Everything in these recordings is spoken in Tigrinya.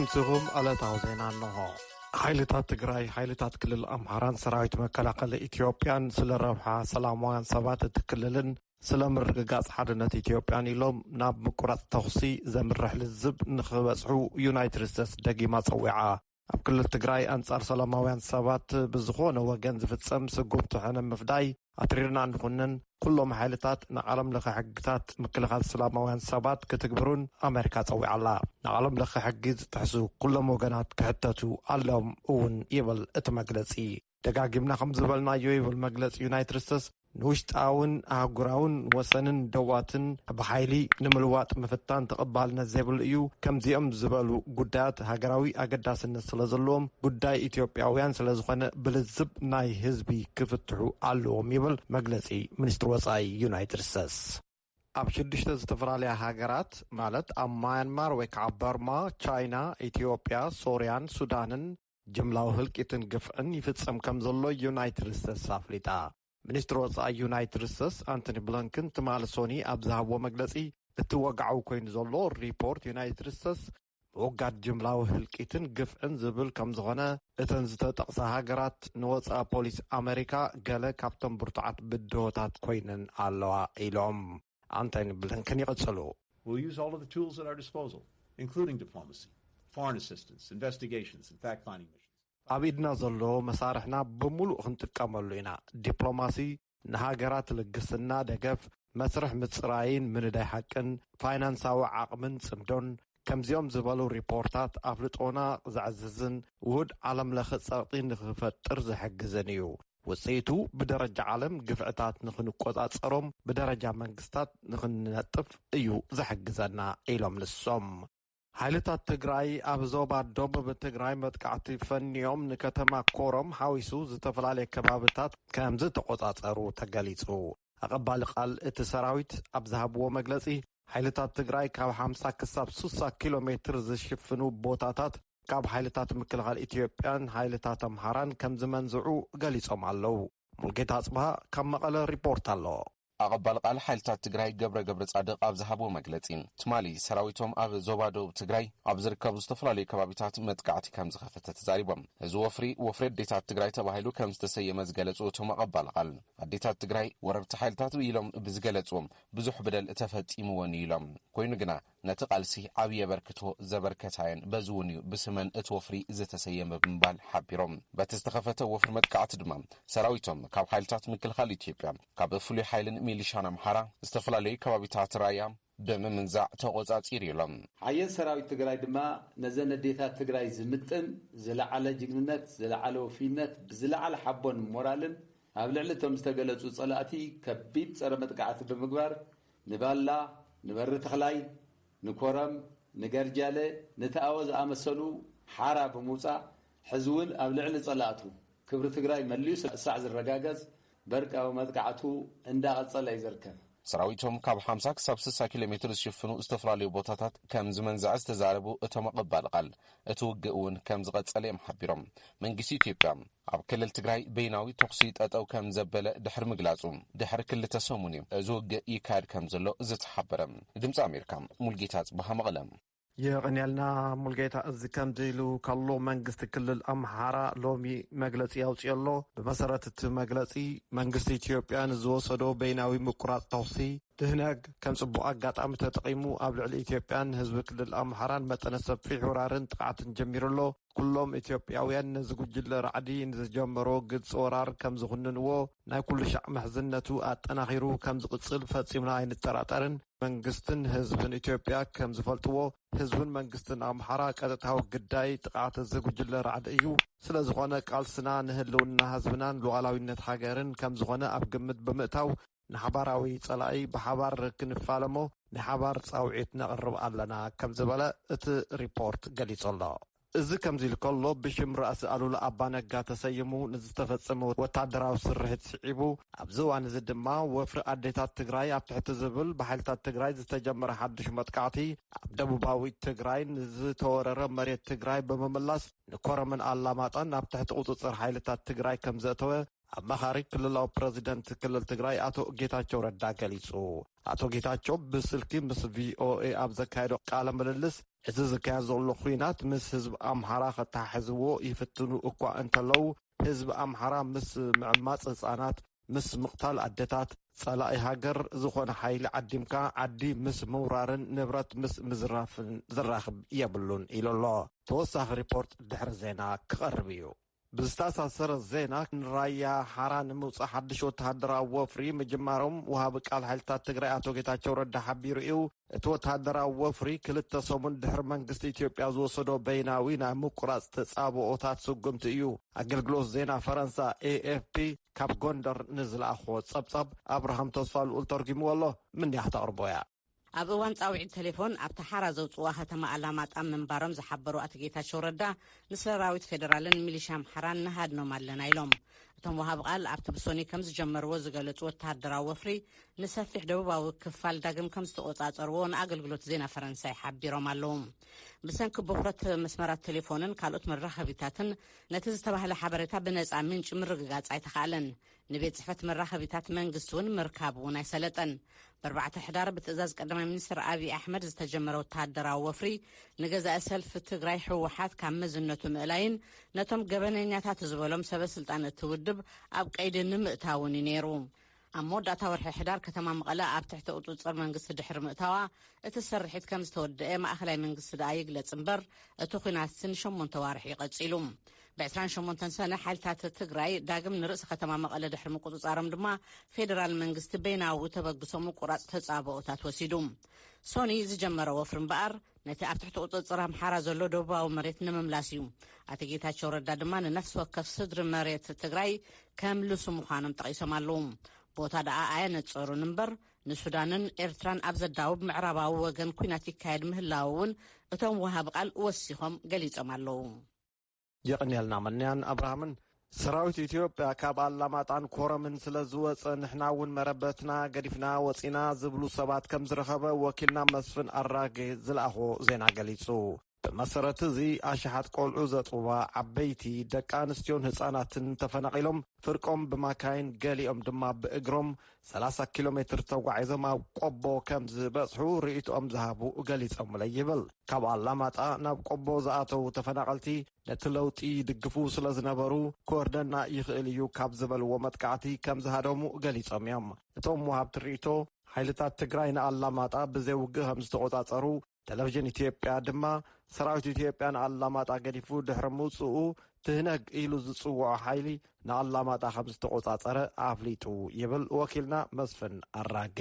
ንስኹም ዕለታዊ ዜና እንሆ። ሓይልታት ትግራይ፣ ሓይልታት ክልል ኣምሓራን ሰራዊት መከላኸሊ ኢትዮጵያን ስለ ረብሓ ሰላማውያን ሰባት እቲ ክልልን ስለ ምርግጋጽ ሓድነት ኢትዮጵያን ኢሎም ናብ ምቁራጽ ተኹሲ ዘምርሕ ልዝብ ንኽበጽሑ ዩናይትድ ስቴትስ ደጊማ ጸዊዓ። ኣብ ክልል ትግራይ ኣንጻር ሰላማውያን ሰባት ብዝኾነ ወገን ዝፍጸም ስጉምቲ ሕነ ምፍዳይ ኣትሪርና እንኹንን፣ ኩሎም ሓይልታት ንዓለም ለኸ ሕግታት ምክልኻል ሰላማውያን ሰባት ክትግብሩን ኣሜሪካ ጸዊዓ ኣላ። ንዓለም ለኸ ሕጊ ዝጥሕሱ ኩሎም ወገናት ክሕተቱ ኣለዎም እውን ይብል እቲ መግለጺ። ደጋጊምና ከም ዝበልናዮ ይብል መግለጺ ዩናይትድ ስቴትስ፣ ንውሽጣውን ኣህጉራውን ወሰንን ደዋትን ብሓይሊ ንምልዋጥ ምፍታን ተቐባልነት ዘይብሉ እዩ። ከምዚኦም ዝበሉ ጉዳያት ሃገራዊ ኣገዳስነት ስለ ዘለዎም፣ ጉዳይ ኢትዮጵያውያን ስለ ዝኾነ ብልዝብ ናይ ህዝቢ ክፍትሑ ኣለዎም ይብል መግለጺ ሚኒስትሪ ወጻኢ ዩናይትድ ስቴትስ። ኣብ ሽዱሽተ ዝተፈላለያ ሃገራት ማለት ኣብ ማያንማር ወይ ከዓ በርማ፣ ቻይና፣ ኢትዮጵያ፣ ሶርያን ሱዳንን ጅምላዊ ህልቂትን ግፍዕን ይፍጸም ከም ዘሎ ዩናይትድ ስቴትስ ኣፍሊጣ። ሚኒስትሪ ወጻኢ ዩናይትድ ስቴትስ ኣንቶኒ ብሊንከን ትማሊ ሶኒ ኣብ ዝሃብዎ መግለጺ፣ እቲ ወግዓዊ ኮይኑ ዘሎ ሪፖርት ዩናይትድ ስቴትስ ምውጋድ ጅምላዊ ህልቂትን ግፍዕን ዝብል ከም ዝኾነ፣ እተን ዝተጠቕሳ ሃገራት ንወጻኢ ፖሊሲ ኣሜሪካ ገለ ካብቶም ብርቱዓት ብድሆታት ኮይነን ኣለዋ ኢሎም ኣንቶኒ ብሊንከን ይቕጽሉ። We'll use all of the tools at our disposal, including diplomacy, foreign assistance, investigations, and fact-finding missions. ኣብ ኢድና ዘሎ መሳርሕና ብምሉእ ክንጥቀመሉ ኢና። ዲፕሎማሲ፣ ንሃገራት ልግስና ደገፍ፣ መስርሕ ምጽራይን ምንዳይ ሓቅን፣ ፋይናንሳዊ ዓቕምን ጽምዶን፣ ከምዚኦም ዝበሉ ሪፖርታት ኣፍልጦና ዘዕዝዝን ውሁድ ዓለም ለኸ ጸቕጢ ንኽፈጥር ዝሕግዝን እዩ። ውጽኢቱ ብደረጃ ዓለም ግፍዕታት ንኽንቆጻጸሮም ብደረጃ መንግስታት ንኽንነጥፍ እዩ ዝሕግዘና ኢሎም ንሶም። ሓይልታት ትግራይ ኣብ ዞባ ደቡብ ትግራይ መጥቃዕቲ ፈንዮም ንከተማ ኮረም ሓዊሱ ዝተፈላለየ ከባብታት ከም ዝተቆጻጸሩ ተገሊጹ። ኣቐባሊ ቃል እቲ ሰራዊት ኣብ ዝሃብዎ መግለጺ፣ ሓይልታት ትግራይ ካብ ሓምሳ ክሳብ ስሳ ኪሎ ሜትር ዝሽፍኑ ቦታታት ካብ ሓይልታት ምክልኻል ኢትዮጵያን ሓይልታት ኣምሓራን ከም ዝመንዝዑ ገሊጾም ኣለዉ። ሙልጌታ ኣጽብሃ ካብ መቐለ ሪፖርት ኣሎ። ኣቐባል ቃል ሓይልታት ትግራይ ገብረ ገብረ ጻድቕ ኣብ ዝሃብዎ መግለጺ፣ ትማሊ ሰራዊቶም ኣብ ዞባ ደቡብ ትግራይ ኣብ ዝርከቡ ዝተፈላለዩ ከባቢታት መጥቃዕቲ ከም ዝኸፈተ ተዛሪቦም። እዚ ወፍሪ፣ ወፍሪ ኣዴታት ትግራይ ተባሂሉ ከም ዝተሰየመ ዝገለጹ እቶም ኣቐባል ቃል፣ ኣዴታት ትግራይ ወረርቲ ሓይልታት ኢሎም ብዝገለጽዎም ብዙሕ በደል ተፈጺምወን እዩ ኢሎም። ኮይኑ ግና ነቲ ቃልሲ ዓብዪ ኣበርክቶ ዘበርከታየን፣ በዚ እውን እዩ ብስመን እቲ ወፍሪ ዝተሰየመ ብምባል ሓቢሮም። በቲ ዝተኸፈተ ወፍሪ መጥቃዕቲ ድማ ሰራዊቶም ካብ ሓይልታት ምክልኻል ኢትዮጵያ፣ ካብ ፍሉይ ሓይልን ሚሊሻን ኣምሓራ ዝተፈላለዩ ከባቢታት ራያ ብምምንዛዕ ተቖጻጺሩ ኢሎም። ሓየት ሰራዊት ትግራይ ድማ ነዘን ኣዴታት ትግራይ ዝምጥን ዝለዓለ ጅግንነት፣ ዝለዓለ ወፍይነት፣ ብዝለዓለ ሓቦን ሞራልን ኣብ ልዕሊ እቶም ዝተገለጹ ጸላእቲ ከቢድ ጸረ መጥቃዕቲ ብምግባር ንባላ፣ ንበሪ ተኽላይ፣ ንኮረም፣ ንገርጃለ፣ ንተኣወ ዝኣመሰሉ ሓራ ብምውጻእ፣ ሕዚ እውን ኣብ ልዕሊ ጸላእቱ ክብሪ ትግራይ መሊኡ ስዕሳዕ ዝረጋገጽ በርቃዊ መጥቃዕቱ እንዳቐጸለ እዩ ዝርከብ። ሰራዊቶም ካብ ሓምሳ ክሳብ ስሳ ኪሎ ሜትር ዝሽፍኑ ዝተፈላለዩ ቦታታት ከም ዝመንዝዐ ዝተዛረቡ እቶም ኣቐባል ቃል፣ እቲ ውግእ እውን ከም ዝቐጸለ እዮም ሓቢሮም። መንግስቲ ኢትዮጵያ ኣብ ክልል ትግራይ በይናዊ ተኹሲ ጠጠው ከም ዘበለ ድሕሪ ምግላጹ፣ ድሕሪ ክልተ ሰሙን እዩ እዚ ውግእ ይካየድ ከም ዘሎ ዝተሓበረ። ድምፂ ኣሜሪካ፣ ሙልጌታ ጽባሃ፣ መቐለ። የቐንየልና ሙልጌታ። እዚ ከምዚ ኢሉ ከሎ መንግስቲ ክልል ኣምሓራ ሎሚ መግለጺ ኣውፅኦ ኣሎ። ብመሰረት እቲ መግለጺ መንግስቲ ኢትዮጵያ ንዝወሰዶ በይናዊ ምቁራጽ ተኹሲ ትህነግ ከም ጽቡቕ ኣጋጣሚ ተጠቒሙ ኣብ ልዕሊ ኢትዮጵያን ህዝቢ ክልል ኣምሓራን መጠነ ሰፊሕ ወራርን ጥቕዓትን ጀሚሩ ኣሎ። ኩሎም ኢትዮጵያውያን ነዚ ጉጅለ ራዕዲ ንዝጀመሮ ግልፂ ወራር ከም ዝኹንንዎ፣ ናይ ኩሉ ሻዕ ምሕዝነቱ ኣጠናኺሩ ከም ዝቕፅል ፈጺምና ኣይንጠራጠርን። መንግስትን ህዝብን ኢትዮጵያ ከም ዝፈልጥዎ፣ ህዝብን መንግስትን ኣምሓራ ቀጥታዊ ግዳይ ጥቕዓት እዚ ጉጅለ ራዕዲ እዩ። ስለ ዝኾነ ቃልስና ንህልውና ህዝብናን ሉዓላዊነት ሃገርን ከም ዝኾነ ኣብ ግምት ብምእታው፣ ንሓባራዊ ጸላኢ ብሓባር ክንፋለሞ ናይ ሓባር ጻውዒት ነቕርብ ኣለና ከም ዝበለ እቲ ሪፖርት ገሊጹ ኣሎ። እዚ ከምዚ ኢሉ ከሎ፣ ብሽም ራእሲ ኣሉላ ኣባነጋ ተሰይሙ ንዝተፈጸመ ወታደራዊ ስርሒት ስዒቡ፣ ኣብዚ እዋን እዚ ድማ ወፍሪ ኣዴታት ትግራይ ኣብ ትሕቲ ዝብል ብሓይልታት ትግራይ ዝተጀመረ ሓድሽ መጥቃዕቲ፣ ኣብ ደቡባዊ ትግራይ ንዝተወረረ መሬት ትግራይ ብምምላስ፣ ንኮረምን ኣላማጣን ኣብ ትሕቲ ቁጽጽር ሓይልታት ትግራይ ከም ዘእተወ ኣማኻሪ ክልላዊ ፕረዚደንት ክልል ትግራይ ኣቶ ጌታቸው ረዳ ገሊጹ። ኣቶ ጌታቸው ብስልኪ ምስ ቪኦኤ ኣብ ዘካየዶ ቃለ ምልልስ፣ እዚ ዝካየድ ዘሎ ኹናት ምስ ህዝቢ ኣምሓራ ከተሓሕዝዎ ይፍትኑ እኳ እንተለዉ፣ ህዝቢ ኣምሓራ ምስ ምዕማጽ ህጻናት፣ ምስ ምቕታል ኣደታት፣ ጸላኢ ሃገር ዝኾነ ሓይሊ ዓዲምካ ዓዲ ምስ ምውራርን ንብረት ምስ ምዝራፍን ዝራኽብ የብሉን ኢሉ ኣሎ። ተወሳኺ ሪፖርት ድሕሪ ዜና ክቐርብ እዩ። ብዝተኣሳሰረ ዜና፣ ንራያ ሓራ ንምውጻእ ሓድሽ ወተሃደራዊ ወፍሪ ምጅማሮም ወሃቢ ቃል ሓይልታት ትግራይ ኣቶ ጌታቸው ረዳ ሓቢሩ እዩ። እቲ ወተሃደራዊ ወፍሪ ክልተ ሰሙን ድሕሪ መንግስቲ ኢትዮጵያ ዝወሰዶ በይናዊ ናይ ምቁራጽ ተጻብኦታት ስጉምቲ እዩ። ኣገልግሎት ዜና ፈረንሳ ኤ ኤፍ ፒ ካብ ጎንደር ንዝለኣኾ ጸብጻብ ኣብርሃም ተስፋ ልኡል ተርጒምዎ ኣሎ። ምንያ ክተቕርቦ እያ። ኣብ እዋን ጻውዒት ቴሌፎን ኣብታ ሓራ ዘውጽዋ ከተማ ኣላማጣ ምንባሮም ዝሓበሩ ኣቶ ጌታቸው ረዳ፣ ንሰራዊት ፌደራልን ሚሊሻ ኣምሓራን ንሃድኖም ኣለና ኢሎም። እቶም ወሃብ ቃል ኣብቲ ብሶኒ ከም ዝጀመርዎ ዝገለጹ ወተሃደራዊ ወፍሪ ንሰፊሕ ደቡባዊ ክፋል ዳግም ከም ዝተቆጻጸርዎ ንኣገልግሎት ዜና ፈረንሳይ ሓቢሮም ኣለዉ። ብሰንኪ ብኩረት መስመራት ቴሌፎንን ካልኦት መራኸቢታትን ነቲ ዝተባህለ ሓበሬታ ብነጻ ምንጪ ምርግጋጽ ኣይተኻእለን። ንቤት ጽሕፈት መራኸቢታት መንግስቲ እውን ምርካብ እውን ኣይሰለጠን። ብኣርባዕተ ሕዳር ብትእዛዝ ቀዳማይ ሚኒስትር ኣብይ ኣሕመድ ዝተጀመረ ወተሃደራዊ ወፍሪ ንገዛኢ ሰልፊ ትግራይ ህወሓት ካብ መዝነቱ ምእላይን ነቶም ገበነኛታት ዝበሎም ሰበ ስልጣን እቲ ውድብ ኣብ ቀይዲ ንምእታውን እዩ ነይሩ። ኣብ መወዳእታ ወርሒ ሕዳር ከተማ መቐለ ኣብ ትሕቲ ቁፅፅር መንግስቲ ድሕሪ ምእታዋ እቲ ስርሒት ከም ዝተወደአ ማእኸላይ መንግስቲ ደኣ ይግለጽ እምበር እቲ ኲናት ንሸሞንተ ዋርሒ እዩ ቀጺሉ። ብ ዕስራን ሸሞንተን ሰነ ሓይልታት ትግራይ ዳግም ንርእሲ ከተማ መቐለ ድሕሪ ምቁጽጻሮም ድማ ፌደራል መንግስቲ በይናዊ ተበግሶ ምቁራጽ ተጻብኦታት ወሲዱ። ሶኒ ዝጀመረ ወፍሪ እምበኣር ነቲ ኣብ ትሕቲ ቁጽጽር ኣምሓራ ዘሎ ደቡባዊ መሬት ንምምላስ እዩ። ኣቶ ጌታቸው ረዳ ድማ ንነፍሲ ወከፍ ስድሪ መሬት ትግራይ ከምልሱ ምዃኖም ጠቒሶም ኣለዉ። ቦታ ደኣ ኣየነጸሩን እምበር ንሱዳንን ኤርትራን ኣብ ዘዳውብ ምዕራባዊ ወገን ኲናት ይካየድ ምህላዉ እውን እቶም ወሃቢ ቃል ወሲኾም ገሊጾም ኣለዉ። የቕንየልና መንያን ኣብርሃምን። ሰራዊት ኢትዮጵያ ካብ ኣላማጣን ኮረምን ስለ ዝወጸ ንሕና እውን መረበትና ገዲፍና ወጺና ዝብሉ ሰባት ከም ዝረኸበ ወኪልና መስፍን ኣራጌ ዝለኣኾ ዜና ገሊጹ። ብመሰረት እዚ ኣሽሓት ቆልዑ ዘጥባ ዓበይቲ፣ ደቂ ኣንስትዮን ህጻናትን ተፈናቒሎም ፍርቆም ብማካይን ገሊኦም ድማ ብእግሮም ሰላሳ ኪሎ ሜትር ተጓዒዞም ኣብ ቆቦ ከም ዝበጽሑ ርእይቶኦም ዝሃቡ ገሊጾምለይ ይብል። ካብ ኣላማጣ ናብ ቆቦ ዝኣተዉ ተፈናቐልቲ ነቲ ለውጢ ይድግፉ ስለ ዝነበሩ ክወርደና ይኽእል እዩ ካብ ዝበልዎ መጥቃዕቲ ከም ዝሃደሙ ገሊጾም እዮም። እቶም ወሃብቲ ርእይቶ ሓይልታት ትግራይ ንኣላማጣ ብዘይ ውግእ ከም ዝተቖጻጸሩ፣ ቴሌቪዥን ኢትዮጵያ ድማ ሰራዊት ኢትዮጵያ ንኣላማጣ ገዲፉ ድሕሪ ምውጽኡ ትህነግ ኢሉ ዝጽውዖ ሓይሊ ንኣላማጣ ከም ዝተቖጻጸረ ኣፍሊጡ ይብል ወኪልና መስፍን ኣራጌ።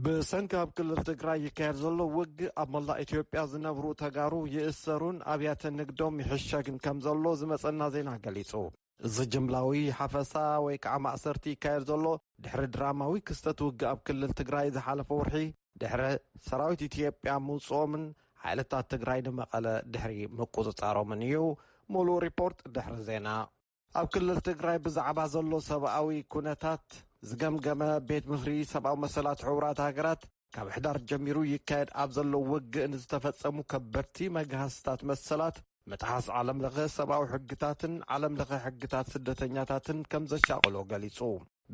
ብሰንኪ ኣብ ክልል ትግራይ ይካየድ ዘሎ ውግእ ኣብ መላእ ኢትዮጵያ ዝነብሩ ተጋሩ ይእሰሩን ኣብያተ ንግዶም ይሕሸግን ከም ዘሎ ዝመጸና ዜና ገሊጹ። እዚ ጅምላዊ ሓፈሳ ወይ ከዓ ማእሰርቲ ይካየድ ዘሎ ድሕሪ ድራማዊ ክስተት ውግእ ኣብ ክልል ትግራይ ዝሓለፈ ወርሒ ድሕሪ ሰራዊት ኢትዮጵያ ምውፅኦምን ሓይልታት ትግራይ ንመቐለ ድሕሪ ምቁፅፃሮምን እዩ። ሙሉእ ሪፖርት ድሕሪ ዜና። ኣብ ክልል ትግራይ ብዛዕባ ዘሎ ሰብኣዊ ኩነታት ዝገምገመ ቤት ምኽሪ ሰብኣዊ መሰላት ሕቡራት ሃገራት ካብ ሕዳር ጀሚሩ ይካየድ ኣብ ዘሎ ውግእ ንዝተፈጸሙ ከበድቲ መግሃስታት መሰላት፣ ምጥሓስ ዓለም ለኸ ሰብኣዊ ሕግታትን ዓለም ለኸ ሕግታት ስደተኛታትን ከም ዘሻቕሎ ገሊጹ።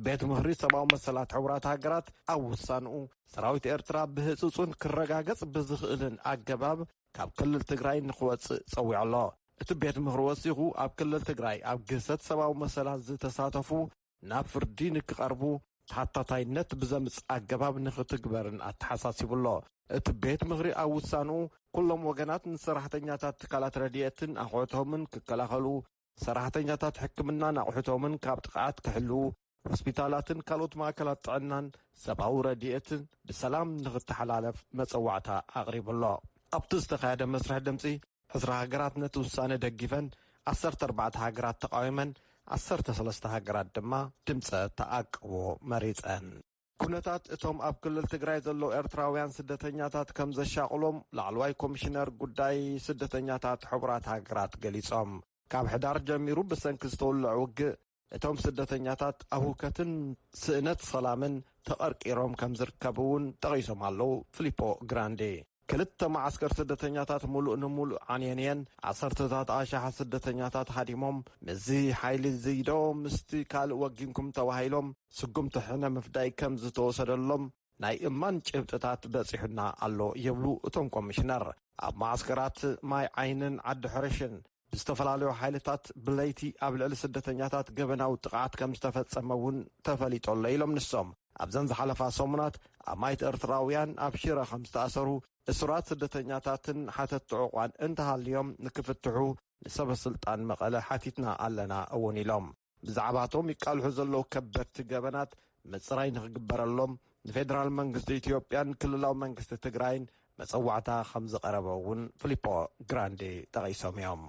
ቤት ምኽሪ ሰብኣዊ መሰላት ሕቡራት ሃገራት ኣብ ውሳንኡ ሰራዊት ኤርትራ ብህጹጽን ክረጋገጽ ብዝኽእልን ኣገባብ ካብ ክልል ትግራይ ንኽወጽእ ጸዊዑ ኣሎ። እቲ ቤት ምኽሪ ወሲኹ ኣብ ክልል ትግራይ ኣብ ግህሰት ሰብኣዊ መሰላት ዝተሳተፉ ናብ ፍርዲ ንክቐርቡ ተሓታታይነት ብዘምጽእ ኣገባብ ንኽትግበርን ኣተሓሳሲቡ ኣሎ። እቲ ቤት ምኽሪ ኣብ ውሳንኡ ኩሎም ወገናት ንሰራሕተኛታት ትካላት ረድኤትን ኣቑሑቶምን ክከላኸሉ፣ ሰራሕተኛታት ሕክምናን ኣቑሑቶምን ካብ ጥቕዓት ክሕልዉ፣ ሆስፒታላትን ካልኦት ማእከላት ጥዕናን ሰብኣዊ ረድኤትን ብሰላም ንኽተሓላለፍ መጸዋዕታ ኣቕሪቡ ኣሎ። ኣብቲ ዝተኻየደ መስርሕ ድምጺ ዕስራ ሃገራት ነቲ ውሳነ ደጊፈን፣ ዓሰርተ ኣርባዕተ ሃገራት ተቓዊመን፣ ዓሰርተ ሰለስተ ሃገራት ድማ ድምጸ ተኣቅቦ መሪጸን። ኩነታት እቶም ኣብ ክልል ትግራይ ዘለዉ ኤርትራውያን ስደተኛታት ከም ዘሻቕሎም ላዕለዋይ ኮሚሽነር ጉዳይ ስደተኛታት ሕቡራት ሃገራት ገሊጾም። ካብ ሕዳር ጀሚሩ ብሰንኪ ዝተወልዐ ውግእ እቶም ስደተኛታት ኣብ ህውከትን ስእነት ሰላምን ተቐርቂሮም ከም ዝርከቡ እውን ጠቒሶም ኣለዉ ፊሊፖ ግራንዴ። ክልተ መዓስከር ስደተኛታት ሙሉእ ንሙሉእ ዓንየን እየን። ዓሰርተታት ኣሽሓት ስደተኛታት ሃዲሞም ምስዚ ሓይሊ እዚ ዶ ምስቲ ካልእ ወጊንኩም ተባሂሎም ስጉምቲ ሕነ ምፍዳይ ከም ዝተወሰደሎም ናይ እማን ጭብጥታት በጺሑና ኣሎ ይብሉ እቶም ኮሚሽነር። ኣብ ማዓስከራት ማይ ዓይንን ዓዲ ሕርሽን ብዝተፈላለዩ ሓይልታት ብለይቲ ኣብ ልዕሊ ስደተኛታት ገበናዊ ጥቕዓት ከም ዝተፈጸመ እውን ተፈሊጡ ኣሎ ኢሎም ንሶም። ኣብዘን ዝሓለፋ ሰሙናት ኣማይት ኤርትራውያን ኣብ ሽረ ከም ዝተኣሰሩ፣ እሱራት ስደተኛታትን ሓተት ጥዑቋን እንተሃልዮም ንክፍትሑ ንሰበ ስልጣን መቐለ ሓቲትና ኣለና እውን ኢሎም። ብዛዕባቶም ይቃልሑ ዘለዉ ከበድቲ ገበናት ምጽራይ ንክግበረሎም ንፌደራል መንግስቲ ኢትዮጵያን ክልላዊ መንግስቲ ትግራይን መጸዋዕታ ከም ዝቐረበ እውን ፊሊፖ ግራንዴ ጠቒሶም እዮም።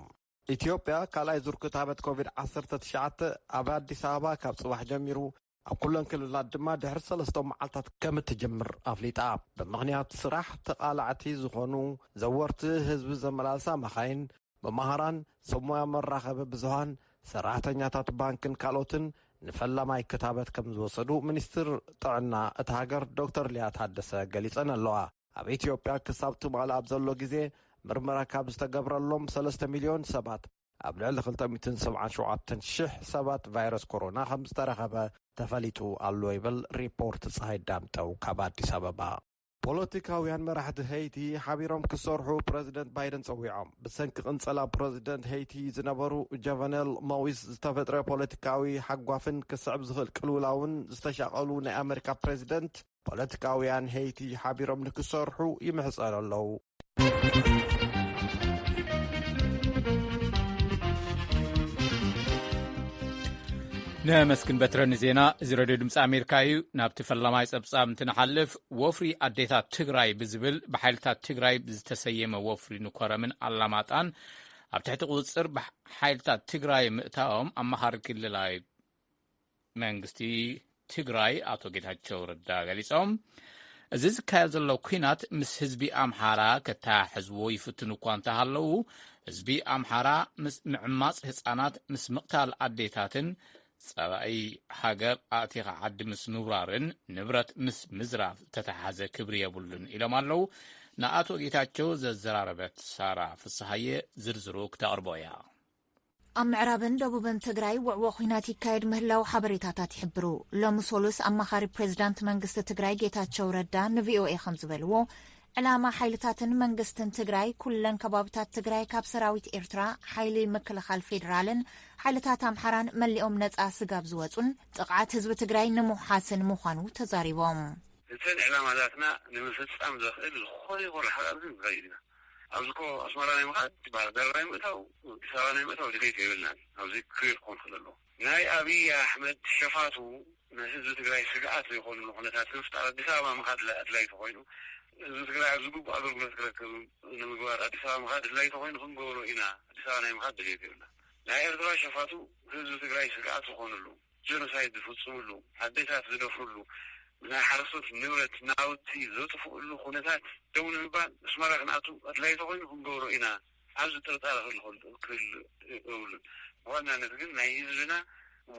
ኢትዮጵያ ካልኣይ ዙር ክታበት ኮቪድ ዓሰርተ ትሽዓተ ኣብ ኣዲስ ኣበባ ካብ ጽባሕ ጀሚሩ ኣብ ኩለን ክልላት ድማ ድሕሪ ሰለስተ መዓልታት ከም እትጅምር ኣፍሊጣ። ብምኽንያት ስራሕ ተቓላዕቲ ዝኾኑ ዘወርቲ ህዝቢ ዘመላልሳ መኻይን፣ መማህራን፣ ሰብ ሞያ መራኸቢ ብዙሃን፣ ሰራሕተኛታት ባንክን ካልኦትን ንፈላማይ ክታበት ከም ዝወሰዱ ሚኒስትር ጥዕና እታ ሃገር ዶክተር ሊያ ታደሰ ገሊጸን ኣለዋ። ኣብ ኢትዮጵያ ክሳብ ትማሊ ኣብ ዘሎ ግዜ ምርመራ ካብ ዝተገብረሎም ሰለስተ ሚልዮን ሰባት ኣብ ልዕሊ ክልተ ሚእትን ሰብዓን ሸውዓተን ሽሕ ሰባት ቫይረስ ኮሮና ከም ዝተረኸበ ተፈሊጡ ኣሎ ይብል ሪፖርት ፀሃይ ዳምጠው ካብ ኣዲስ ኣበባ። ፖለቲካውያን መራሕቲ ሄይቲ ሓቢሮም ክሰርሑ ፕረዚደንት ባይደን ጸዊዖም። ብሰንኪ ቅንጸላ ፕረዚደንት ሄይቲ ዝነበሩ ጀቨነል ሞዊስ ዝተፈጥረ ፖለቲካዊ ሓጓፍን ክስዕብ ዝኽእል ቅልውላውን ዝተሻቐሉ ናይ ኣመሪካ ፕረዚደንት ፖለቲካውያን ሄይቲ ሓቢሮም ንክሰርሑ ይምሕጸኑ ኣለዉ። ነመስግን በትረ ንዜና። እዚ ሬድዮ ድምፂ ኣሜሪካ እዩ። ናብቲ ፈላማይ ጸብጻብ እንትንሓልፍ፣ ወፍሪ ኣዴታት ትግራይ ብዝብል ብሓይልታት ትግራይ ዝተሰየመ ወፍሪ ንኮረምን ኣላማጣን ኣብ ትሕቲ ቁፅፅር ብሓይልታት ትግራይ ምእታዎም ኣማኻሪ ክልላዊ መንግስቲ ትግራይ ኣቶ ጌታቸው ረዳ ገሊጾም። እዚ ዝካየድ ዘሎ ኲናት ምስ ህዝቢ ኣምሓራ ከተሓሕዝዎ ይፍትኑ እኳ እንተሃለዉ፣ ህዝቢ ኣምሓራ ምስ ምዕማጽ ህጻናት፣ ምስ ምቕታል ኣዴታትን ጸላኢ ሃገር ኣእቲኻ ዓዲ ምስ ምውራርን ንብረት ምስ ምዝራፍ ዝተተሓሓዘ ክብሪ የብሉን ኢሎም ኣለዉ። ንኣቶ ጌታቸው ዘዘራረበት ሳራ ፍስሃየ ዝርዝሩ ክተቕርቦ እያ። ኣብ ምዕራብን ደቡብን ትግራይ ውዕዎ ኲናት ይካየድ ምህላው ሓበሬታታት ይሕብሩ። ሎሚ ሶሉስ ኣማኻሪ ፕሬዚዳንት መንግስቲ ትግራይ ጌታቸው ረዳ ንቪኦኤ ከም ዝበልዎ፣ ዕላማ ሓይልታትን መንግስትን ትግራይ ኩለን ከባብታት ትግራይ ካብ ሰራዊት ኤርትራ፣ ሓይሊ ምክልኻል ፌዴራልን ሓይልታት ኣምሓራን መሊኦም ነጻ ስጋብ ዝወጹን ጥቕዓት ህዝቢ ትግራይ ንምውሓስን ምዃኑ ተዛሪቦም። እተን ዕላማታትና ንምፍጻም ዘኽእል ዝኾነ ይኹን ሓጋዝ ክንረክብ ኢና። ኣብዚ እኮ ኣስመራ ናይ ምኻድ፣ ባህር ዳር ናይ ምእታው፣ ኣዲስ ኣበባ ናይ ምእታው ድሌት የብልናን። ኣብዚ ክሊር ክኾን ክእል ኣለዎ። ናይ ኣብይ ኣሕመድ ሸፋቱ ንህዝቢ ትግራይ ስግኣት ዘይኮንሉ ኩነታት ንምፍጣር ኣዲስ ኣበባ ምኻድ ኣድላይ ተኾይኑ፣ ህዝቢ ትግራይ ኣብ ዝግቡእ ኣገልግሎት ክረክብ ንምግባር ኣዲስ ኣበባ ምኻድ ኣድላይ ተኾይኑ ክንገብሮ ኢና። ኣዲስ ኣበባ ናይ ምኻድ ድሌት የብልና። ናይ ኤርትራ ሸፋቱ ህዝቢ ትግራይ ስግኣት ዝኾንሉ፣ ጀኖሳይድ ዝፍጽምሉ፣ ኣዴታት ዝደፍርሉ፣ ናይ ሓረስቶት ንብረት ናውቲ ዘጥፍኡሉ ኩነታት ደው ንምባል ኣስመራ ክንኣቱ ኣድላይ ተኾይኑ ክንገብሮ ኢና። ኣብዚ ጥርጣረ ክህሉ ክህሉ የብሉን። ብዋናነት ግን ናይ ህዝብና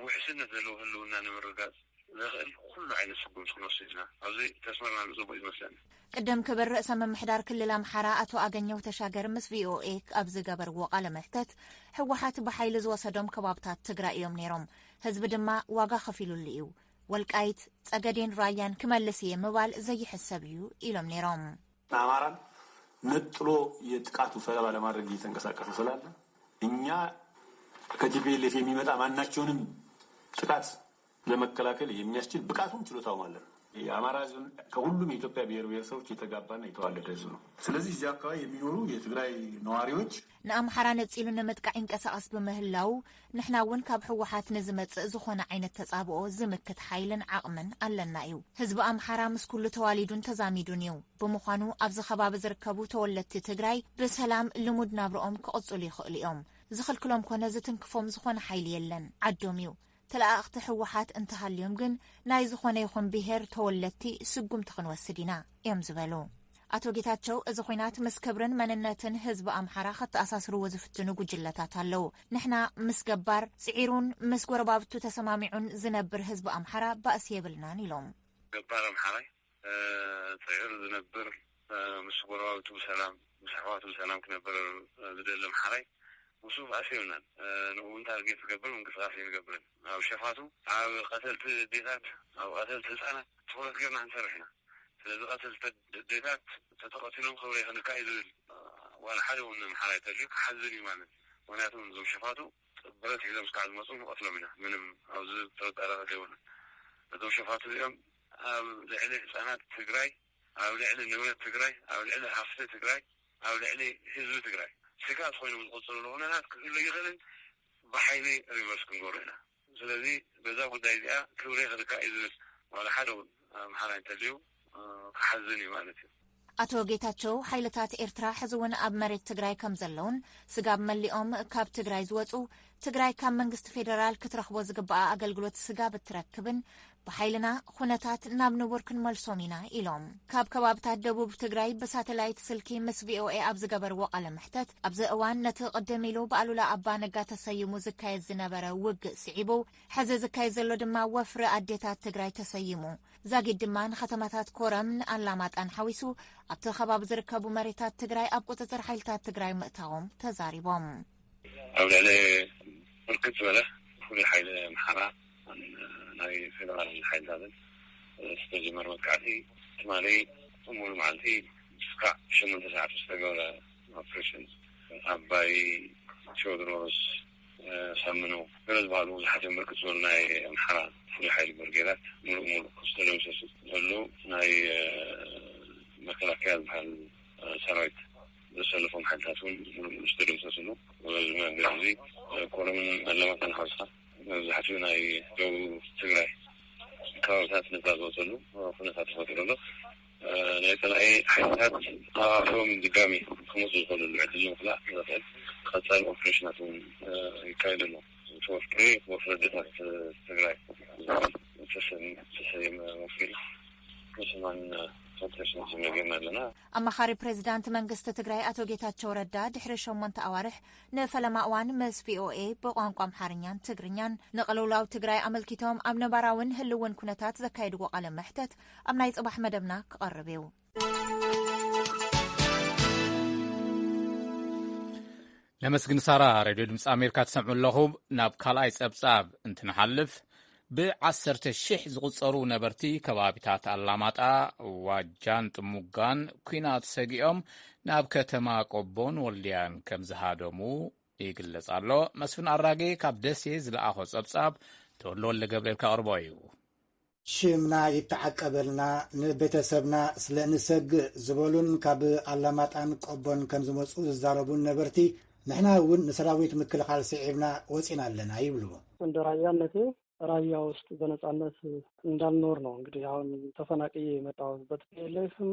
ውሕስነት ዘለዎ ህልውና ንምርጋጽ ዘኽእል ኩሉ ዓይነት ስጉምቲ ክንወስድ ኢና። ኣብዚ ተስማሚዕና ንጽቡቕ ይመስለኒ። ቅድም ክብል ርእሰ ምምሕዳር ክልል ኣምሓራ ኣቶ ኣገኘሁ ተሻገር ምስ ቪኦኤ ኣብ ዝገበርዎ ቃለ መሕተት፣ ህወሓት ብሓይሊ ዝወሰዶም ከባብታት ትግራይ እዮም ነይሮም፣ ህዝቢ ድማ ዋጋ ከፊሉሉ እዩ፣ ወልቃይት፣ ጸገዴን ራያን ክመልስ እየ ምባል ዘይሕሰብ እዩ ኢሎም ነይሮም። አማራን ነጥሎ የጥቃቱ ሰለባ ለማድረግ እየተንቀሳቀሰ ስላለ እኛ ከቲፒኤልኤፍ የሚመጣ ማናቸውንም ጥቃት ለመከላከል የሚያስችል ብቃቱም ችሎታውም አለን። የአማራ ህዝብ ከሁሉም የኢትዮጵያ ብሔር ብሔረሰቦች የተጋባና የተዋለደ ህዝብ ነው። ስለዚህ እዚህ አካባቢ የሚኖሩ የትግራይ ነዋሪዎች ንኣምሓራ ነጺሉ ንምጥቃዕ ይንቀሳቐስ ብምህላው፣ ንሕና እውን ካብ ህወሓት ንዝመጽእ ዝኾነ ዓይነት ተጻብኦ ዝምክት ሓይልን ዓቕምን ኣለና እዩ። ህዝቢ ኣምሓራ ምስ ኩሉ ተዋሊዱን ተዛሚዱን እዩ። ብምዃኑ ኣብዚ ከባቢ ዝርከቡ ተወለድቲ ትግራይ ብሰላም ልሙድ ናብርኦም ክቕጽሉ ይኽእሉ እዮም። ዝኽልክሎም ኮነ ዝትንክፎም ዝኾነ ሓይሊ የለን። ዓዶም እዩ። ተለኣእኽቲ ህወሓት እንተሃልዮም ግን ናይ ዝኾነ ይኹን ብሄር ተወለድቲ ስጉምቲ ክንወስድ ኢና እዮም ዝበሉ። ኣቶ ጌታቸው፣ እዚ ኹናት ምስ ክብርን መንነትን ህዝቢ ኣምሓራ ከተኣሳስርዎ ዝፍትኑ ጉጅለታት ኣለዉ። ንሕና ምስ ገባር ጽዒሩን ምስ ጎረባብቱ ተሰማሚዑን ዝነብር ህዝቢ ኣምሓራ ባእሲ የብልናን ኢሎም። ገባር ኣምሓራይ፣ እ፣ ጽዒሩ ዝነብር፣ እ፣ ምስ ጎረባብቱ ብሰላም፣ ምስ ኣሕዋቱ ብሰላም ክነብር፣ እ፣ ዝደሊ ኣምሓራይ፣ ምስኡ ባእሲ የብልናን። እ፣ ንኡ እውን ታርጌት ዝገብር ምንቅስቃስ ኣይንገብርን። ኣብ ሸፋቱ፣ ኣብ ቀተልቲ ኣዴታት፣ ኣብ ቀተልቲ ህፃናት ትኹረት ጌርና ክንሰርሕ ኢና። ስለዚ ቀተልቲ ኣዴታት ተተቐቲሎም ክብረይ ክንካእ እዩ ዝብል፣ እ፣ ዋላ ሓደ እውን ኣምሓራይ ተልዩ ክሓዝን እዩ ማለት እዩ። ምክንያቱ እዞም ሸፋቱ ብረት ሒዞም እስካዕ ዝመፁ ንቐትሎም ኢና። ምንም ኣብዚ ጥርጣረ ዘይብሉ። እዞም ሸፋቱ እዚኦም ኣብ ልዕሊ ህፃናት ትግራይ፣ ኣብ ልዕሊ ንብረት ትግራይ፣ ኣብ ልዕሊ ሃፍቲ ትግራይ፣ ኣብ ልዕሊ ህዝቢ ትግራይ ስጋት ኮይኖም ዝቐፅሉ ኩነታት ክህሉ ይኽእልን ብሓይሊ ሪቨርስ ክንገብሮ ኢና። ስለዚ በዛ ጉዳይ እዚኣ ክብሪ ክልካ እዩ ዝብል ዋላ ሓደ እውን ኣምሓራ እንተልዩ ክሓዝን እዩ ማለት እዩ። ኣቶ ጌታቸው፣ ሓይልታት ኤርትራ ሕዚ እውን ኣብ መሬት ትግራይ ከም ዘለውን ስጋብ መሊኦም ካብ ትግራይ ዝወፁ ትግራይ ካብ መንግስቲ ፌደራል ክትረኽቦ ዝግባኣ ኣገልግሎት ስጋብ እትረክብን ብሓይልና ኩነታት ናብ ንቡር ክንመልሶም ኢና ኢሎም። ካብ ከባብታት ደቡብ ትግራይ ብሳተላይት ስልኪ ምስ ቪኦኤ ኣብ ዝገበርዎ ቃለ መሕተት፣ ኣብዚ እዋን ነቲ ቅድም ኢሉ ብኣሉላ ኣባ ነጋ ተሰይሙ ዝካየድ ዝነበረ ውግእ ስዒቡ፣ ሕዚ ዝካየድ ዘሎ ድማ ወፍሪ ኣዴታት ትግራይ ተሰይሙ። ዛጊድ ድማ ንከተማታት ኮረምን ኣላማጣን ሓዊሱ ኣብቲ ከባቢ ዝርከቡ መሬታት ትግራይ ኣብ ቁፅፅር ሓይልታት ትግራይ ምእታዎም ተዛሪቦም። ኣብ ልዕሊ ብርክት ዝበለ ፍሉይ ሓይሊ ኣምሓራ ናይ ፌደራል ሓይልታትን ዝተጀመረ መጥቃዕቲ ትማሊ ሙሉ መዓልቲ እስካዕ ሸሞንተ ሰዓት ዝተገብረ ኦፕሬሽን ኣባይ፣ ቴዎድሮስ፣ ሳምኑ ገለ ዝበሃሉ ብዙሓት እዮም። ብርክት ዝበሉ ናይ ኣምሓራ ፍሉይ ሓይሊ ብርጌዳት ሙሉእ ሙሉእ ዝተደምሰሱ ዘሎ ናይ መከላከያ ዝበሃል ሰራዊት ዘሰለፎም ሓይልታት እውን ሙሉእ ሙሉእ ዝተደምሰስሉ። በዚ መንገዲ እዚ ኮረምን ኣለማጣን ሓውስካ መብዛሕትኡ ናይ ደቡብ ትግራይ ከባብታት ነፃ ዝወፀሉ ኩነታት ተፈጢሩ ኣሎ። ናይ ፀላኢ ሓይልታት ተኣፋፊሮም ድጋሚ ክመፁ ዝኽእልሉ ዕድል ንምኽላእ ዘኽእል ቀፃሊ ኦፕሬሽናት እውን ይካየድ ኣሎ። እቲ ወፍሪ ወፍሪ ኣዴታት ትግራይ ዝተሰየመ ወፍሪ ምስማን ኦፕሬሽን ጀሚርና ኣለና። ኣማኻሪ ፕሬዚዳንት መንግስቲ ትግራይ ኣቶ ጌታቸው ረዳ ድሕሪ ሸሞንተ ኣዋርሕ ንፈለማ እዋን ምስ ቪኦኤ ብቋንቋ ኣምሓርኛን ትግርኛን ንቅልውላው ትግራይ ኣመልኪቶም ኣብ ነባራውን ህልውን ኩነታት ዘካየድዎ ቃለ መሕተት ኣብ ናይ ጽባሕ መደብና ክቐርብ እዩ። ነመስግን ሳራ። ሬድዮ ድምፂ ኣሜሪካ ትሰምዑ ኣለኹም። ናብ ካልኣይ ጸብጻብ እንትንሓልፍ፣ ብዓሰርተ ሺሕ ዝቑጸሩ ነበርቲ ከባቢታት ኣላማጣ፣ ዋጃን ጥሙጋን ኲናት ሰጊኦም ናብ ከተማ ቆቦን ወልድያን ከም ዝሃደሙ ይግለጽ ኣሎ። መስፍን ኣራጌ ካብ ደሴ ዝለኣኾ ጸብጻብ ተወልደ ወልደ ገብርኤል ከቕርቦ እዩ። ሽምና ይተዓቀበልና፣ ንቤተሰብና ስለ እንሰግእ ዝበሉን ካብ ኣላማጣን ቆቦን ከም ዝመጹ ዝዛረቡን ነበርቲ፣ ንሕና እውን ንሰራዊት ምክልኻል ስዒብና ወጺና ኣለና ይብሉ። እንደ ራያነቴ ራያ ውስጥ በነጻነት እንዳልኖር ነው። እንግዲህ አሁን ተፈናቅዬ የመጣሁበት። ፒኤልኤፍም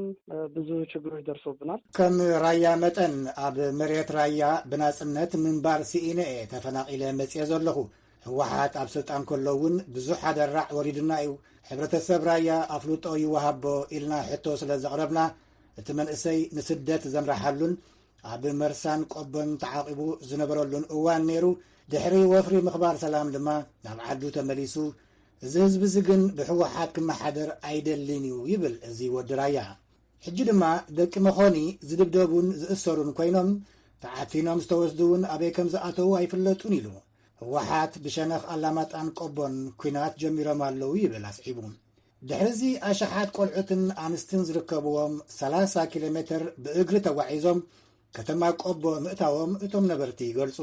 ብዙ ችግሮች ደርሶብናል። ከም ራያ መጠን ኣብ መሬት ራያ ብናጽነት ምንባር ስኢነ እየ ተፈናቒለ መጽየ ዘለኹ። ህወሓት ኣብ ስልጣን ከሎ እውን ብዙሕ ኣደራዕ ወሪዱና እዩ። ሕብረተሰብ ራያ ኣፍልጦ ይወሃቦ ኢልና ሕቶ ስለ ዘቕረብና፣ እቲ መንእሰይ ንስደት ዘምርሓሉን ኣብ መርሳን ቆቦን ተዓቒቡ ዝነበረሉን እዋን ነይሩ። ድሕሪ ወፍሪ ምኽባር ሰላም ድማ ናብ ዓዱ ተመሊሱ። እዚ ህዝቢ እዚ ግን ብህወሓት ክመሓደር ኣይደልን እዩ ይብል እዚ ወዲ ራያ። ሕጂ ድማ ደቂ መኾኒ ዝድብደቡን ዝእሰሩን ኮይኖም፣ ተዓፊኖም ዝተወስዱ እውን ኣበይ ከም ዝኣተዉ ኣይፍለጡን ኢሉ። ህወሓት ብሸነኽ ኣላማጣን ቆቦን ኲናት ጀሚሮም ኣለዉ ይብል ኣስዒቡ። ድሕሪ እዚ ኣሽሓት ቆልዑትን ኣንስትን ዝርከብዎም ሰላሳ ኪሎ ሜትር ብእግሪ ተጓዒዞም ከተማ ቆቦ ምእታዎም እቶም ነበርቲ ይገልጹ።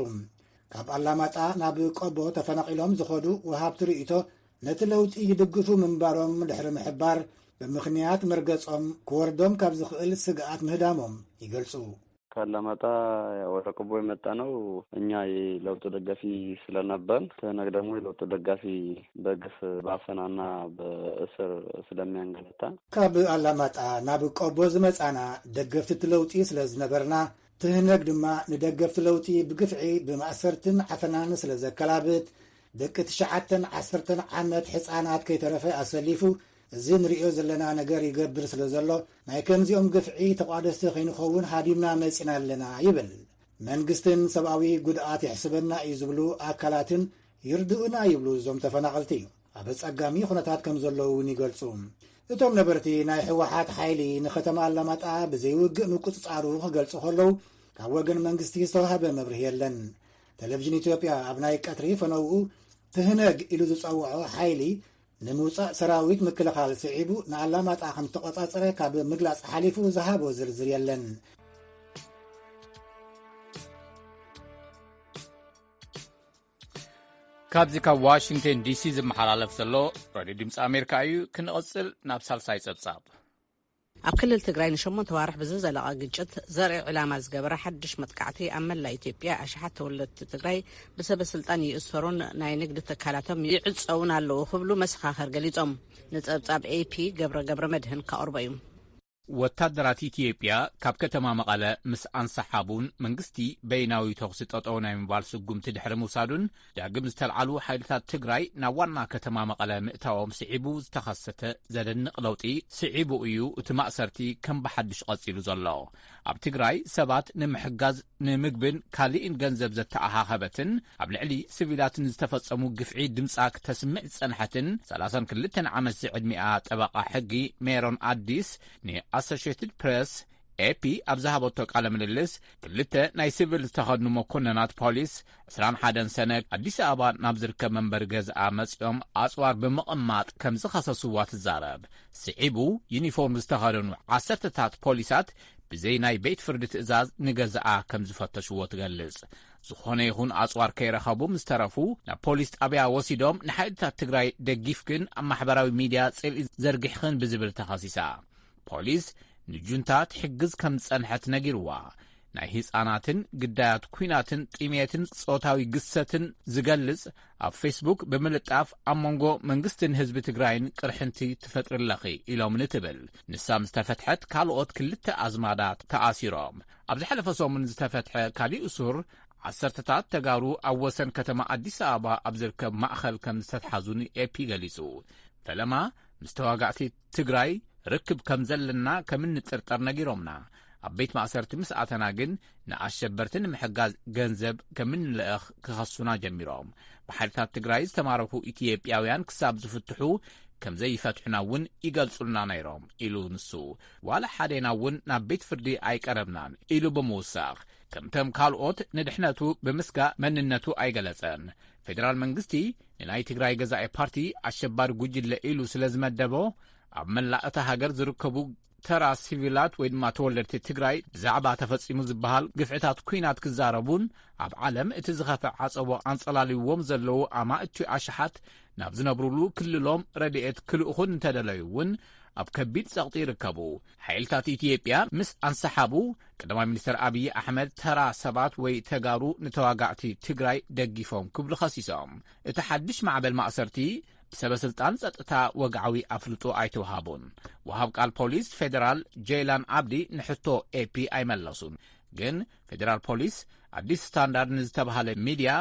ካብ ኣላማጣ ናብ ቆቦ ተፈናቒሎም ዝኸዱ ወሃብቲ ርእይቶ ነቲ ለውጢ ይድግፉ ምንባሮም ድሕሪ ምሕባር፣ ብምኽንያት መርገጾም ክወርዶም ካብ ዝኽእል ስግኣት ምህዳሞም ይገልጹ። ካላማጣ ወደ ቆቦ የመጣነው እኛ የለውጡ ደጋፊ ስለነበር፣ ትህነግ ደግሞ የለውጡ ደጋፊ በግፍ በአፈናና በእስር ስለሚያንገላታ። ካብ ኣላማጣ ናብ ቆቦ ዝመጻና ደገፍቲ እቲ ለውጢ ስለ ዝነበርና፣ ትህነግ ድማ ንደገፍቲ ለውጢ ብግፍዒ ብማእሰርትን ዓፈናን ስለ ዘከላብት፣ ደቂ ትሽዓተን ዓሰርተን ዓመት ሕጻናት ከይተረፈ ኣሰሊፉ፣ እዚ ንርእዮ ዘለና ነገር ይገብር ስለ ዘሎ፣ ናይ ከምዚኦም ግፍዒ ተቋደስቲ ከይንኸውን ሃዲምና መጺና ኣለና ይብል። መንግስትን ሰብኣዊ ጉድኣት የሕስበና እዩ ዝብሉ ኣካላትን ይርድኡና ይብሉ እዞም ተፈናቐልቲ። ኣብ ኣጸጋሚ ኩነታት ከም ዘለዉ እውን ይገልጹ። እቶም ነበርቲ ናይ ህወሓት ሓይሊ ንከተማ ኣላማጣ ብዘይውግእ ምቁጽጻሩ ክገልጹ ከለዉ፣ ካብ ወገን መንግስቲ ዝተዋህበ መብርሂ የለን። ቴሌቪዥን ኢትዮጵያ ኣብ ናይ ቀትሪ ፈነውኡ ትህነግ ኢሉ ዝጸውዖ ሓይሊ ንምውጻእ ሰራዊት ምክልኻል ስዒቡ ንኣላማጣ ከም ዝተቖጻጸረ ካብ ምግላጽ ሓሊፉ ዝሃቦ ዝርዝር የለን። ካብዚ ካብ ዋሽንግተን ዲሲ ዝመሓላለፍ ዘሎ ሬድዮ ድምፂ ኣሜሪካ እዩ። ክንቕፅል ናብ ሳልሳይ ፀብፃብ። ኣብ ክልል ትግራይ ንሸሞንተ ዋርሕ ብዝዘለቐ ግጭት ዘርኢ ዕላማ ዝገበረ ሓድሽ መጥቃዕቲ ኣብ መላእ ኢትዮጵያ ኣሽሓት ተወለድቲ ትግራይ ብሰበ ስልጣን ይእሰሩን ናይ ንግዲ ትካላቶም ይዕፀውን ኣለዉ ክብሉ መሰኻኽር ገሊጾም። ንጸብጻብ ኤፒ ገብረ ገብረ መድህን ከቕርቦ እዩ። ወታደራት ኢትዮጵያ ካብ ከተማ መቐለ ምስ ኣንሰሓቡን መንግስቲ በይናዊ ተኹሲ ጠጠው ናይ ምባል ስጉምቲ ድሕሪ ምውሳዱን ዳግም ዝተልዓሉ ሓይልታት ትግራይ ናብ ዋና ከተማ መቐለ ምእታዎም ስዒቡ ዝተኸሰተ ዘደንቕ ለውጢ ስዒቡ እዩ እቲ ማእሰርቲ ከም ብሓድሽ ቀጺሉ ዘሎ። ኣብ ትግራይ ሰባት ንምሕጋዝ ንምግብን ካሊእን ገንዘብ ዘተኣኻኸበትን ኣብ ልዕሊ ስቪላትን ዝተፈጸሙ ግፍዒ ድምጻ ክተስምዕ ዝጸንሐትን ሰላሳን ክልተን ዓመት ዝዕድሚኣ ጠበቓ ሕጊ ሜሮን ኣዲስ ንኣሶሽየትድ ፕሬስ ኤፒ ኣብ ዝሃበቶ ቃለ ምልልስ ክልተ ናይ ሲቪል ዝተኸድኑ መኮንናት ፖሊስ ዕስራን ሓደን ሰነ ኣዲስ ኣበባ ናብ ዝርከብ መንበሪ ገዝኣ መጺኦም ኣጽዋር ብምቕማጥ ከም ዝኸሰስዋ ትዛረብ። ስዒቡ ዩኒፎርም ዝተኸደኑ ዓሰርተታት ፖሊሳት ብዘይ ናይ ቤት ፍርዲ ትእዛዝ ንገዛኣ ከም ዝፈተሽዎ ትገልጽ። ዝኾነ ይኹን ኣጽዋር ከይረኸቡ ምስ ተረፉ ናብ ፖሊስ ጣብያ ወሲዶም ንሓይልታት ትግራይ ደጊፍክን ኣብ ማሕበራዊ ሚድያ ጽልኢ ዘርጊሕኽን ብዝብል ተኸሲሳ። ፖሊስ ንጁንታ ትሕግዝ ከም ዝጸንሐት ነጊርዋ። ናይ ህጻናትን ግዳያት ኲናትን ጥሜትን ጾታዊ ግሰትን ዝገልጽ ኣብ ፌስቡክ ብምልጣፍ ኣብ መንጎ መንግስትን ህዝቢ ትግራይን ቅርሕንቲ ትፈጥሪ ኣለኺ ኢሎምኒ ትብል። ንሳ ምስ ተፈትሐት ካልኦት ክልተ ኣዝማዳ ተኣሲሮም። ኣብ ዝሓለፈ ሰሙን ዝተፈትሐ ካሊእ እሱር ዓሰርተታት ተጋሩ ኣብ ወሰን ከተማ ኣዲስ ኣበባ ኣብ ዝርከብ ማእኸል ከም ዝተትሓዙ ንኤፒ ገሊጹ። ፈለማ ምስ ተዋጋእቲ ትግራይ ርክብ ከም ዘለና ከም እንጥርጠር ነጊሮምና። ኣብ ቤት ማእሰርቲ ምስ ኣተና ግን ንኣሸበርቲ ንምሕጋዝ ገንዘብ ከም እንልእኽ ክኸሱና ጀሚሮም። ብሓይልታት ትግራይ ዝተማረኩ ኢትዮጵያውያን ክሳብ ዝፍትሑ ከም ዘይፈትሑና እውን ይገልጹልና ነይሮም ኢሉ ንሱ። ዋላ ሓዴና እውን ናብ ቤት ፍርዲ ኣይቀረብናን ኢሉ ብምውሳኽ ከምቶም ካልኦት ንድሕነቱ ብምስጋእ መንነቱ ኣይገለጸን። ፌደራል መንግስቲ ንናይ ትግራይ ገዛኢ ፓርቲ ኣሸባሪ ጉጅለ ኢሉ ስለ ዝመደቦ ኣብ መላእ እታ ሃገር ዝርከቡ ተራ ሲቪላት ወይ ድማ ተወለድቲ ትግራይ ብዛዕባ ተፈጺሙ ዝበሃል ግፍዕታት ኲናት ክዛረቡን ኣብ ዓለም እቲ ዝኸፍአ ዓጸቦ ኣንጸላልይዎም ዘለዉ ኣማእቲ ኣሽሓት ናብ ዝነብሩሉ ክልሎም ረድኤት ክልእኹን እንተደለዩ እውን ኣብ ከቢድ ጸቕጢ ይርከቡ። ሓይልታት ኢትዮጵያ ምስ ኣንሰሓቡ ቀዳማይ ሚኒስትር ኣብይ ኣሕመድ ተራ ሰባት ወይ ተጋሩ ንተዋጋእቲ ትግራይ ደጊፎም ክብሉ ኸሲሶም። እቲ ሓድሽ ማዕበል ማእሰርቲ ብሰበ ስልጣን ጸጥታ ወግዓዊ ኣፍልጦ ኣይተውሃቡን። ወሃብ ቃል ፖሊስ ፌደራል ጀይላን ኣብዲ ንሕቶ ኤፒ ኣይመለሱን። ግን ፌደራል ፖሊስ ኣዲስ ስታንዳርድ ንዝተባሃለ ሚድያ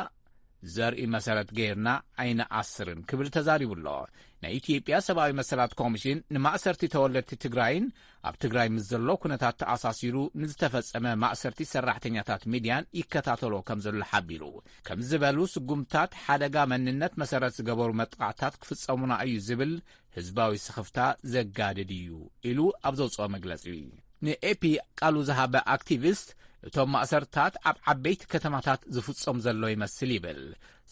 ዘርኢ መሰረት ገይርና ኣይንኣስርን ክብል ተዛሪቡ ኣሎ። ናይ ኢትዮጵያ ሰብኣዊ መሰላት ኮሚሽን ንማእሰርቲ ተወለድቲ ትግራይን ኣብ ትግራይ ምስ ዘሎ ኩነታት ተኣሳሲሩ ንዝተፈጸመ ማእሰርቲ ሰራሕተኛታት ሚድያን ይከታተሎ ከም ዘሎ ሓቢሩ። ከም ዝበሉ ስጉምታት ሓደጋ መንነት መሰረት ዝገበሩ መጥቃዕታት ክፍጸሙና እዩ ዝብል ህዝባዊ ስኽፍታ ዘጋድድ እዩ ኢሉ ኣብ ዘውፅኦ መግለጺ። ንኤፒ ቃሉ ዝሃበ ኣክቲቪስት እቶም ማእሰርታት ኣብ ዓበይቲ ከተማታት ዝፍጸም ዘሎ ይመስል ይብል።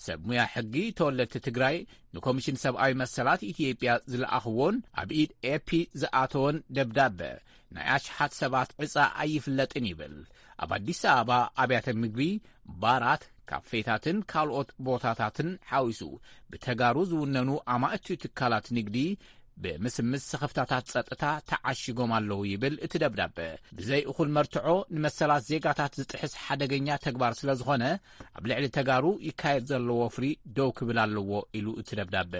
ሰብ ሙያ ሕጊ ተወለድቲ ትግራይ ንኮሚሽን ሰብኣዊ መሰላት ኢትዮጵያ ዝለኣኽዎን ኣብ ኢድ ኤፒ ዝኣተወን ደብዳበ ናይ ኣሽሓት ሰባት ዕፃ ኣይፍለጥን ይብል። ኣብ ኣዲስ ኣበባ ኣብያተ ምግቢ፣ ባራት፣ ካፌታትን ካልኦት ቦታታትን ሓዊሱ ብተጋሩ ዝውነኑ ኣማእቲ ትካላት ንግዲ ብምስምስ ስኽፍታታት ጸጥታ ተዓሺጎም ኣለዉ ይብል እቲ ደብዳበ። ብዘይ እኹል መርትዖ ንመሰላት ዜጋታት ዝጥሕስ ሓደገኛ ተግባር ስለ ዝኾነ ኣብ ልዕሊ ተጋሩ ይካየድ ዘሎ ወፍሪ ደው ክብል ኣለዎ ኢሉ እቲ ደብዳበ።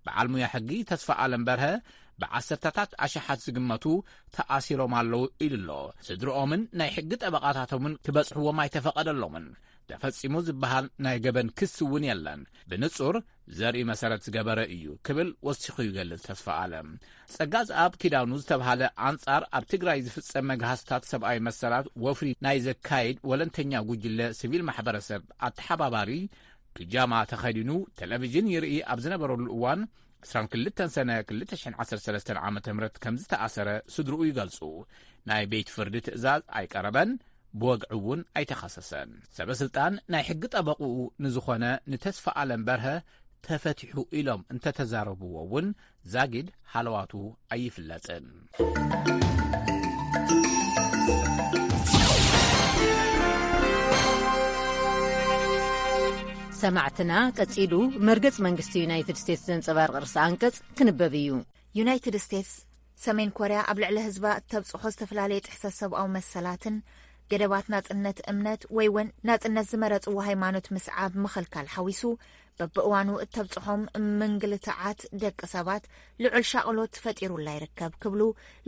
በዓል ሙያ ሕጊ ተስፋ ኣለም በርሀ ብዓሰርተታት ኣሽሓት ዝግመቱ ተኣሲሮም ኣለዉ ኢሉ ኣሎ። ስድርኦምን ናይ ሕጊ ጠበቓታቶምን ክበጽሕዎም ኣይተፈቐደሎምን። ተፈጺሙ ዝበሃል ናይ ገበን ክሲ እውን የለን። ብንጹር ዘርኢ መሰረት ዝገበረ እዩ ክብል ወሲኹ ይገልጽ ተስፋ ኣለም። ጸጋ ዝኣብ ኪዳኑ ዝተብሃለ ኣንጻር ኣብ ትግራይ ዝፍጸም መግሃስታት ሰብኣዊ መሰላት ወፍሪ ናይ ዘካይድ ወለንተኛ ጉጅለ ሲቪል ማሕበረሰብ ኣተሓባባሪ ፒጃማ ተኸዲኑ ቴሌቪዥን ይርኢ ኣብ ዝነበረሉ እዋን ዕስራን ክልተን ሰነ ክልተ ሽሕን ዓሰርተ ሰለስተን ዓመተ ምህረት ከም ዝተኣሰረ ስድርኡ ይገልጹ። ናይ ቤት ፍርዲ ትእዛዝ ኣይቀረበን፣ ብወግዒ እውን ኣይተኸሰሰን። ሰበ ስልጣን ናይ ሕጊ ጠበቕኡ ንዝኾነ ንተስፋ ኣለም በርሀ ተፈቲሑ ኢሎም እንተተዛረብዎ እውን ዛጊድ ሃለዋቱ ኣይፍለጥን። ሰማዕትና፣ ቀጺሉ መርገጽ መንግስቲ ዩናይትድ ስቴትስ ዘንጸባርቕ ርእሰ ኣንቀጽ ክንበብ እዩ። ዩናይትድ ስቴትስ፣ ሰሜን ኮርያ ኣብ ልዕሊ ህዝባ እተብጽሖ ዝተፈላለየ ጥሕሰት ሰብኣዊ መሰላትን ገደባት ናጽነት እምነት ወይ እውን ናጽነት ዝመረጽዎ ሃይማኖት ምስዓብ ምኽልካል ሓዊሱ፣ በብእዋኑ እተብጽሖም ምንግልትዓት ደቂ ሰባት ልዑል ሻቕሎት ፈጢሩላ ይርከብ ክብሉ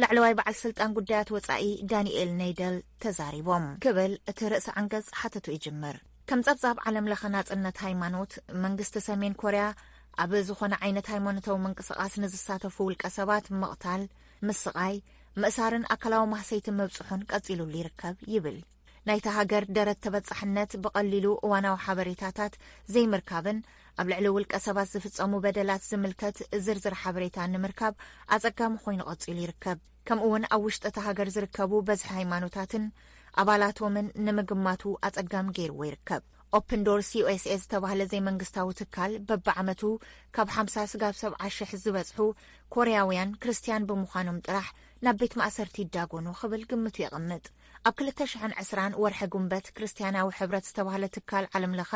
ላዕለዋይ በዓል ስልጣን ጉዳያት ወጻኢ ዳንኤል ነይደል ተዛሪቦም። ክብል እቲ ርእሰ ዓንቀጽ ሓተቱ ይጅምር። ከም ጸብጻብ ዓለም ለኸ ናጽነት ሃይማኖት፣ መንግስቲ ሰሜን ኮርያ ኣብ ዝኾነ ዓይነት ሃይማኖታዊ ምንቅስቓስ ንዝሳተፉ ውልቀ ሰባት ምቕታል፣ ምስቓይ፣ ምእሳርን ኣካላዊ ማህሰይቲ ምብጽሑን ቀጺሉሉ ይርከብ ይብል። ናይታ ሃገር ደረት ተበጻሕነት ብቐሊሉ እዋናዊ ሓበሬታታት ዘይምርካብን ኣብ ልዕሊ ውልቀ ሰባት ዝፍጸሙ በደላት ዝምልከት ዝርዝር ሓበሬታ ንምርካብ ኣጸጋሚ ኮይኑ ቀጺሉ ይርከብ። ከምኡ እውን ኣብ ውሽጢ እታ ሃገር ዝርከቡ በዝሒ ሃይማኖታትን ኣባላቶምን ንምግማቱ ኣጸጋሚ ገይርዎ ይርከብ። ኦፕን ዶርስ ዩኤስኤ ዝተባህለ ዘይመንግስታዊ ትካል በብዓመቱ ካብ ሓምሳ ስጋብ ሰብዓ ሽሕ ዝበጽሑ ኮርያውያን ክርስትያን ብምዃኖም ጥራሕ ናብ ቤት ማእሰርቲ ይዳጎኑ ክብል ግምቱ የቐምጥ። ኣብ ክልተ ሽሕን ዕስራን ወርሒ ጉንበት ክርስትያናዊ ሕብረት ዝተባህለ ትካል ዓለም ለኸ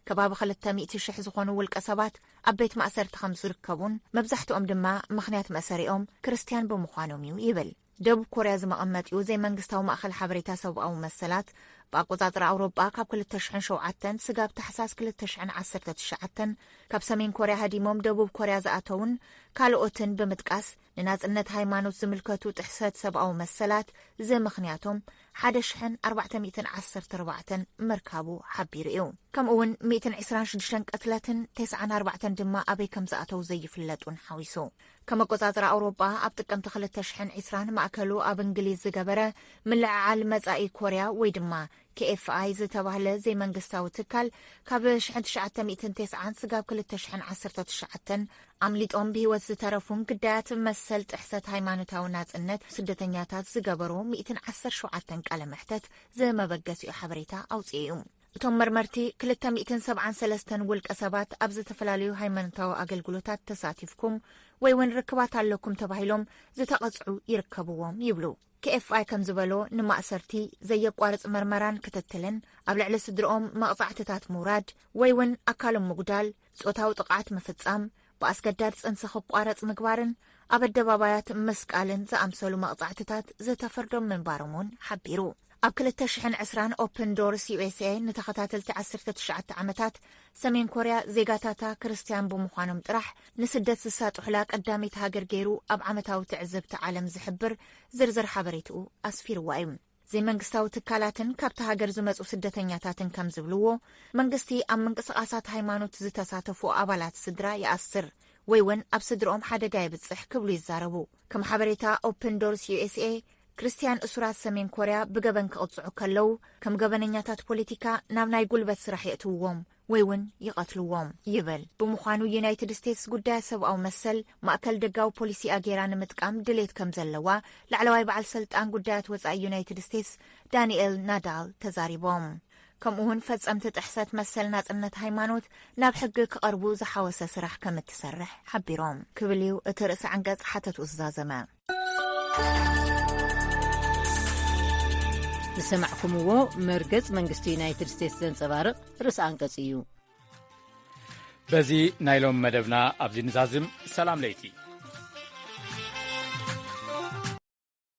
ከባቢ ክልተ ሚእቲ ሽሕ ዝኾኑ ውልቀ ሰባት ኣብ ቤት ማእሰርቲ ከም ዝርከቡን መብዛሕትኦም ድማ ምኽንያት መእሰሪኦም ክርስትያን ብምዃኖም እዩ ይብል። ደቡብ ኮርያ ዝመቐመጢኡ ዘይመንግስታዊ ማእኸል ሓበሬታ ሰብኣዊ መሰላት ብኣቆጻጽራ ኣውሮጳ ካብ ክልተ ሽሕን ሸውዓተን ስጋብ ታሕሳስ ክልተ ሽሕን ዓሰርተ ትሽዓተን ካብ ሰሜን ኮርያ ሃዲሞም ደቡብ ኮርያ ዝኣተውን ካልኦትን ብምጥቃስ ንናጽነት ሃይማኖት ዝምልከቱ ጥሕሰት ሰብኣዊ መሰላት ዘምኽንያቶም ሓደ ሽሕን ኣርባዕተ ሚእትን ዓሰርተ ኣርባዕተን ምርካቡ ሓቢሩ እዩ። ከምኡ እውን ሚእትን ዕስራን ሽዱሽተን ቅትለትን ተስዓን ኣርባዕተን ድማ ኣበይ ከም ዝኣተው ዘይፍለጡን ሓዊሱ። ከም ኣቆጻጽራ ኣውሮጳ ኣብ ጥቅምቲ ክልተ ሽሕን ዕስራን ማእከሉ ኣብ እንግሊዝ ዝገበረ ምልዕዓል መጻኢ ኮርያ ወይ ድማ ኬኤፍኣይ ዝተባህለ ዘይመንግስታዊ ትካል ካብ ሽሕን ትሽዓተ ሚእትን ተስዓን ስጋብ ክልተ ሽሕን ዓሰርተ ትሽዓተን ኣምሊጦም ብህይወት ዝተረፉን ግዳያት መሰል ጥሕሰት ሃይማኖታዊ ናጽነት ስደተኛታት ዝገበሮ ሚእትን ዓሰርተ ሸውዓተን ቃለ መሕተት ዝመበገሲኡ ሓበሬታ ኣውጽኡ እዩ። እቶም መርመርቲ ክልተ ሚእትን ሰብዓን ሰለስተን ውልቀ ሰባት ኣብ ዝተፈላለዩ ሃይማኖታዊ ኣገልግሎታት ተሳቲፍኩም ወይ እውን ርክባት ኣለኩም ተባሂሎም ዝተቐጽዑ ይርከብዎም ይብሉ። ኬኤፍኣይ ከም ዝበሎ ንማእሰርቲ ዘየቋርጽ መርመራን ክትትልን ኣብ ልዕሊ ስድርኦም መቕጻዕትታት ምውራድ ወይ እውን ኣካሎም ምጉዳል፣ ጾታዊ ጥቕዓት ምፍጻም፣ ብኣስገዳድ ጽንሲ ክቋረጽ ምግባርን ኣብ ኣደባባያት ምስቃልን ዝኣምሰሉ መቕጻዕትታት ዝተፈርዶም ምንባሮም እውን ሓቢሩ። ኣብ ክልተ ሽሕን ዕስራን ኦፕን ዶርስ ዩኤስኤ ንተኸታተልቲ ዓሰርተ ትሽዓተ ዓመታት ሰሜን ኮርያ ዜጋታታ ክርስትያን ብምዃኖም ጥራሕ ንስደት ዝሳጥሑላ ቀዳመይቲ ሃገር ገይሩ ኣብ ዓመታዊ ትዕዝብቲ ዓለም ዝሕብር ዝርዝር ሓበሬትኡ ኣስፊርዋ እዩ። ዘይመንግስታዊ ትካላትን ካብታ ሃገር ዝመጹ ስደተኛታትን ከም ዝብልዎ፣ መንግስቲ ኣብ ምንቅስቓሳት ሃይማኖት ዝተሳተፉ ኣባላት ስድራ ይኣስር ወይ እውን ኣብ ስድርኦም ሓደጋ የብጽሕ ክብሉ ይዛረቡ። ከም ሓበሬታ ኦፕን ዶርስ ዩኤስኤ፣ ክርስትያን እሱራት ሰሜን ኮርያ ብገበን ክቕጽዑ ከለዉ፣ ከም ገበነኛታት ፖለቲካ ናብ ናይ ጉልበት ስራሕ የእትውዎም ወይ እውን ይቐትልዎም ይብል። ብምዃኑ ዩናይትድ ስቴትስ ጉዳያት ሰብኣዊ መሰል ማእከል ደጋዊ ፖሊሲኣ ገይራ ንምጥቃም ድሌት ከም ዘለዋ ላዕለዋይ በዓል ሰልጣን ጉዳያት ወጻኢ ዩናይትድ ስቴትስ ዳንኤል ናዳል ተዛሪቦም። ከምኡ እውን ፈጸምቲ ጥሕሰት መሰል ናጽነት ሃይማኖት ናብ ሕጊ ክቐርቡ ዝሓወሰ ስራሕ ከም እትሰርሕ ሓቢሮም። ክብል እዩ እቲ ርእሰ ዓንቀጽ ሓተቱ ዝዛዘመ። ዝሰማዕኩምዎ መርገጽ መንግስቲ ዩናይትድ ስቴትስ ዘንጸባርቕ ርእሰ ኣንቀጽ እዩ። በዚ ናይ ሎም መደብና ኣብዚ ንዛዝም። ሰላም ለይቲ።